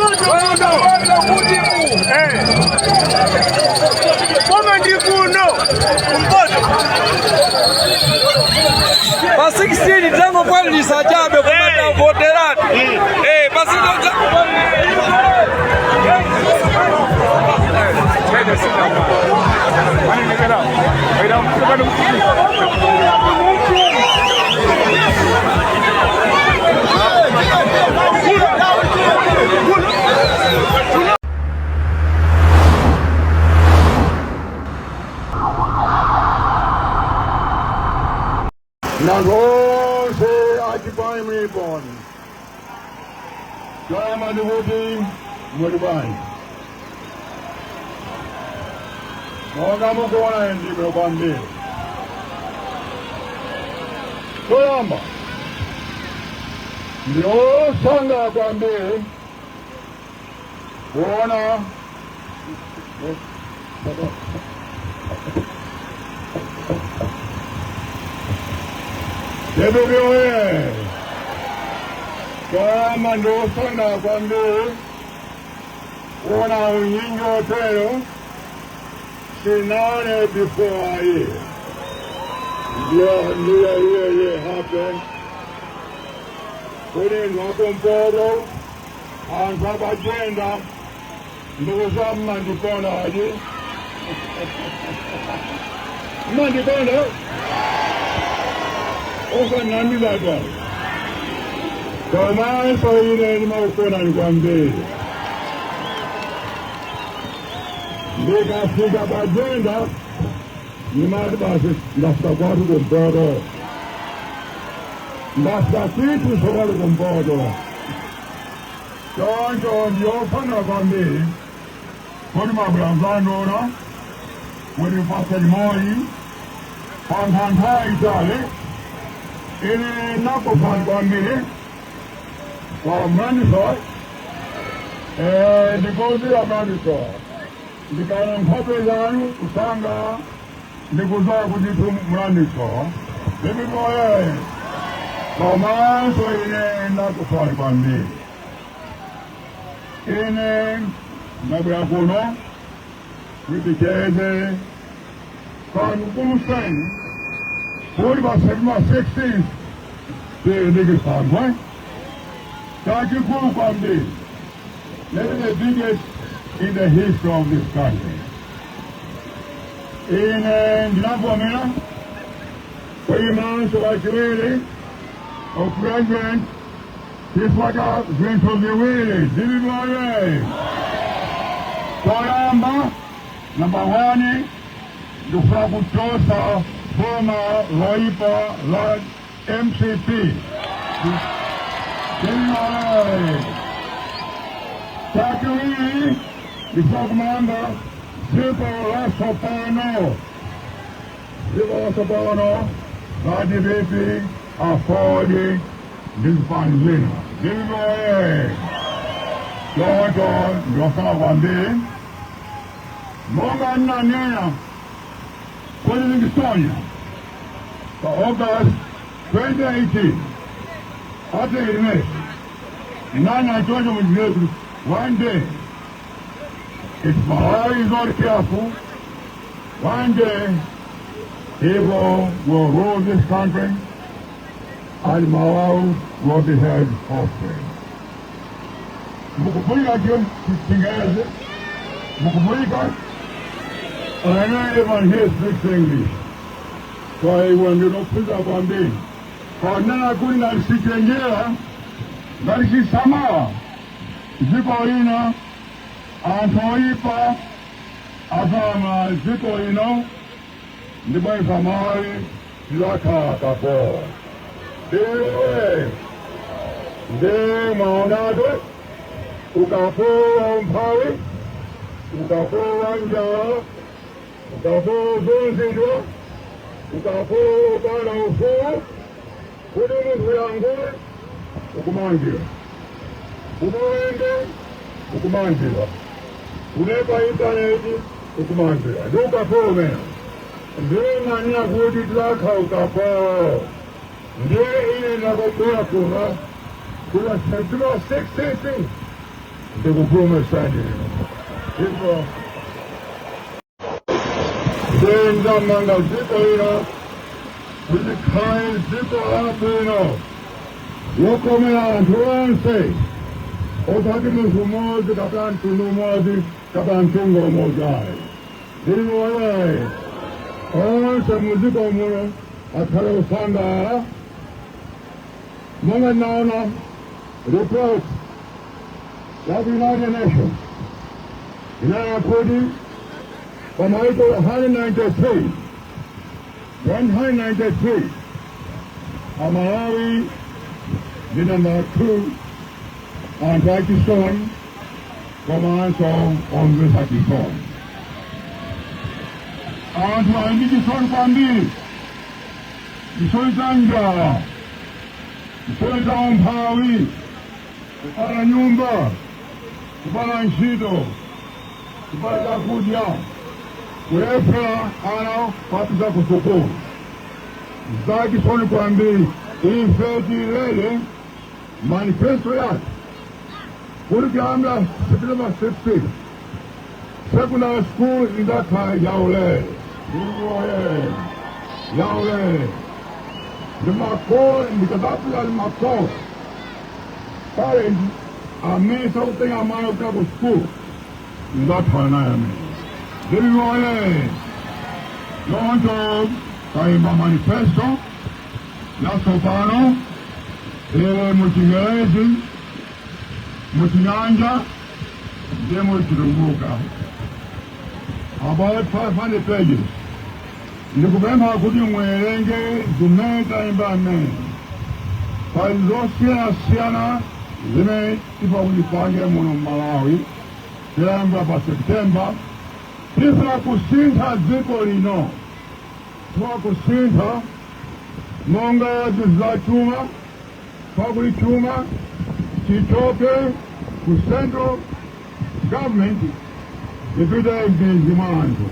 Kuti koma ndi kuno kumpoto. Pa 16 tangokwanilisa chabe koma tavoteratu. Pa 16 Nonse achipani muliponi, choyamba ndikuti muli bwanji? Monga mukuona, ndibwino kwambiri. Choyamba, ndiosangalala kwambiri kuona DPP oye! Choyamba, ndiosangalala kwambiri kuona unyinji otero, sinaone before here. Ndiyo ndiyo iye iye happen kuti anthu akumpoto, anthu apajenda, ndikuza mmandikonda aji, mmandikonda osanamizatwa, komanso ine ndimakukondani kwambiri. Ndikafika pajenda nimati basi ndafika kwathu kumpoto, ndafika kwithu sokali kumpoto. Choncho ndiosangalala kwambiri kuti mabwera kuti mpase limodzi pa nthawi itali. Ine nakufani kwambiri kwa mnaniso, ndikuzira mnaniso, ndikaona nkhope zanu kusanga ndikuzoa kuti mnaniso ndimimoye, komanso ine nakufani kwambiri. Ine ndabwera kuno kuti ticheze kanukuluseni kuti pa September 16 tiyendekisangwe chachikulu kwambiri, maybe the biggest in the history of this country. Ine ndinavomera kuyimanso kachiwiri of president chifukwa cha zinthu ziwiri zilimoye. Choyamba, number one, ndikufuna kuchosa boma loipa la MCP. Zilimoye. Chachiwiri, ndikufuna kumanga dziko latsopano, dziko latsopano la DPP, AFORD ndi zipani zina. Zilimoye. Choncho ndikufuna kwambiri, monga nnanena ku Livingstonia pa August 2018 ate ine nana choncho muchizetu, one day, if Malawi is not careful, one day evil will rule this country and Malawi will be held hostage. Mukupulika Chingerezi? Mukupulika? I know everyone here speaks English. Kwa hiyo ndinokuza kwambiri konena kuti ngati sichenjera, ngati sisamala, dziko lino anthu oyipa azama dziko lino, ndipo ife Amalawi tidzakhala kapolo. Iwe ndi mwaonatu ukapolo wa umphawi, ukapolo wa njala, ukapolo wozunzidwa, ukapolo wopanda ufulu. Kuti munthu yanguwe ukumangira, kuti ukumangira, kunepa intaneti ukumangira, ndi ukapolo umene ndinanena kuti tidzakhala ukapolo. Ndiye ine ndakubwera kuno kuti September 16 Ndikupulumutsani ndipo ndamanga dziko lino kuti likhale dziko labwino lokomera anthu onse, osati munthu umodzi kapena mtundu umodzi kapena mtungo umodzi ayi. Ndiliwoye onse mudziko muno akhale osangalala. Monga naona report ya United Nations inayakuti pamaiko 193, 193, Amalawi ndi number 2, anthu achisoni komanso omvetsa chisoni. Anthu ali ndi chisoni kwambiri, chisoni cha njala, chisoni cha umphawi, kupala nyumba, kupala ntchito, kupala chakudya, kulephera ana kupita kusukulu. Zachisoni kwambiri. Ife tilele manifesto yathu kuti kuyambira September 16 secondary school idzakhala yaulere, yaulere. Ndimakolo ndikadzapita ndimakolo parent amene sakutenga mwana kupita ku school, ndidzakhala naye amene ndiliwoye. Choncho tayimba manifesto yatsopano ili muchingerezi, muchinyanja ndi muchitumbuka, about 500 pages. Ndikupempha kuti muwerenge zimene tayimba amene pali zosiyanasiyana zimene tipakulipange muno Mmalawi. Tiyamba pa September, tifuna kusintha dziko lino, tifuna kusintha monga zinthu za chuma, pakuti chuma chichoke ku central government ipite m'midzi mwa anthu,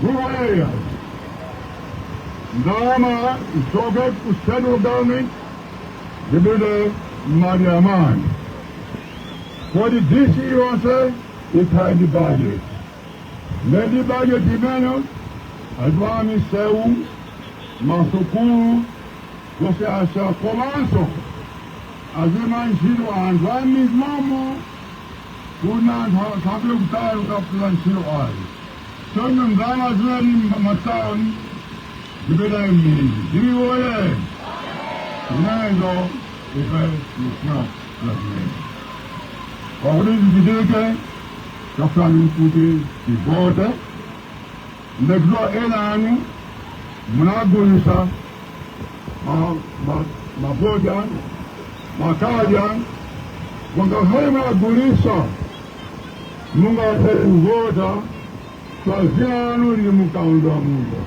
rural areas. Ndalama ichoke ku central government zipite m'madera mwa anthu, kodi DC yonse ikhale ndi budget, ndi budget imene azipanga misewu, masukulu zosiyanasiyana, komanso azima ntchito anthu a m'midzimomo, kuna anthu asapite kutali kukapeza ntchito ayi. Choncho ndalama zimene matawuni zipita m'midzi. Ndiwoye zimenezo ife tikufuna zimene pakuti zichitike, tafuna kuti tivote. Ndikudziwa ena anu munagulisa mavoti anu, makadi anu. Mungakhale munagulisa, mungathe kuvota. Dzina lanu lili mukaundula muja,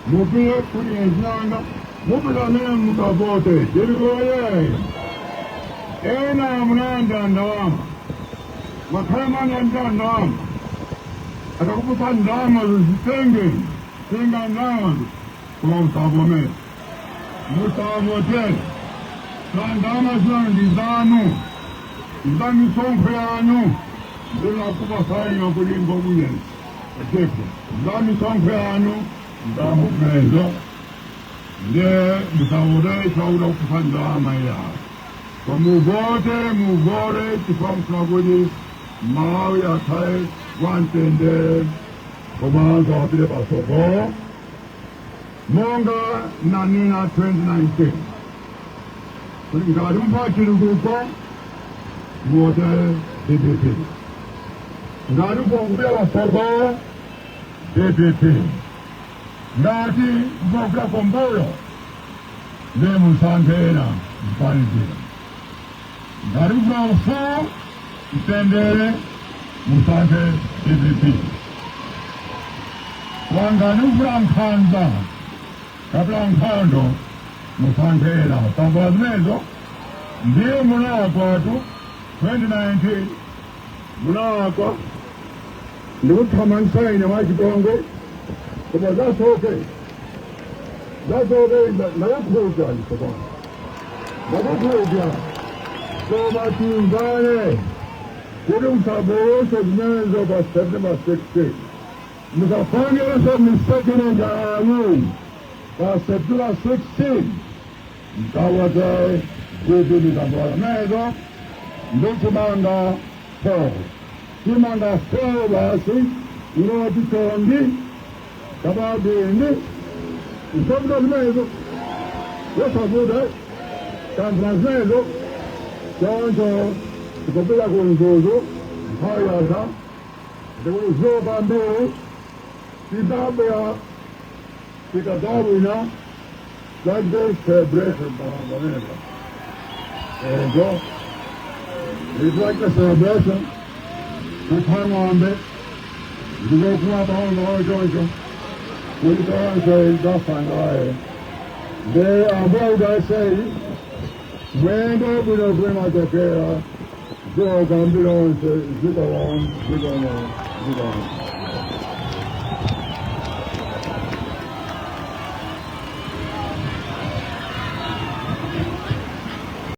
mupite kuti zinanga mupita amene mukavote. Ndiliwoye ena munalandira ndalama, makhale munalandira ndalama, akakupatsa ndalama zitenge, tenga ndalama, koma musavomere, musavotere. Ndalama zanu ndi zanu, za misonkho yanu. Ndinakupatsani kuti ngobuyeni etepo za misonkho yanu, ndamumezo ndiye musavotere chauda kupatsa ndalama yawo. Muvote, muvote chifukwa mufuna kuti Malawi akhale wamtendere komanso apite patsogolo. Monga nanena 2019 kuti ngati mufuna chitukuko muvote DPP, ngati mufuna kupita patsogolo DPP, ngati mufuna kupita kumbuyo ndiye musankhe ena zipani zina. Ngati mufuna ufulu, mtendere, musankhe DPP. Ngati mufuna nkhanza kapena nkhondo, musankhe ena. Tamva zimenezo? Ndiye munalakwatu 2019, munalakwa ndikuthamangisa ine mwachipongwe, koma that's okay, that's okay. Ndakukhulupirani tsopano, ndakukhulupirani. Koma timvane kuti musabwerese zimenezo pa September 16. Musapangenso mistake njalayi pa September 16. Mkawate kuti mikambala mezo ndichimanga 4. Chimanga 4 basi iloti chongi kabadindi isabuta zimenezo yosabuta kanthu zimenezo choncho tikupita ku Mzuzu nthawi yatha ndikuzoka mbiri tidabwera tikadawina like this celebration pamenepa. Enjo it's like a celebration kupha ng'ombe ndikophuma pang'ono choncho kuti tonse tidzasangalale. Nde ambuye udasei mwendo bwino kwemachokera zikomo kwambiri onse, zikomo, zikomo, zikomo.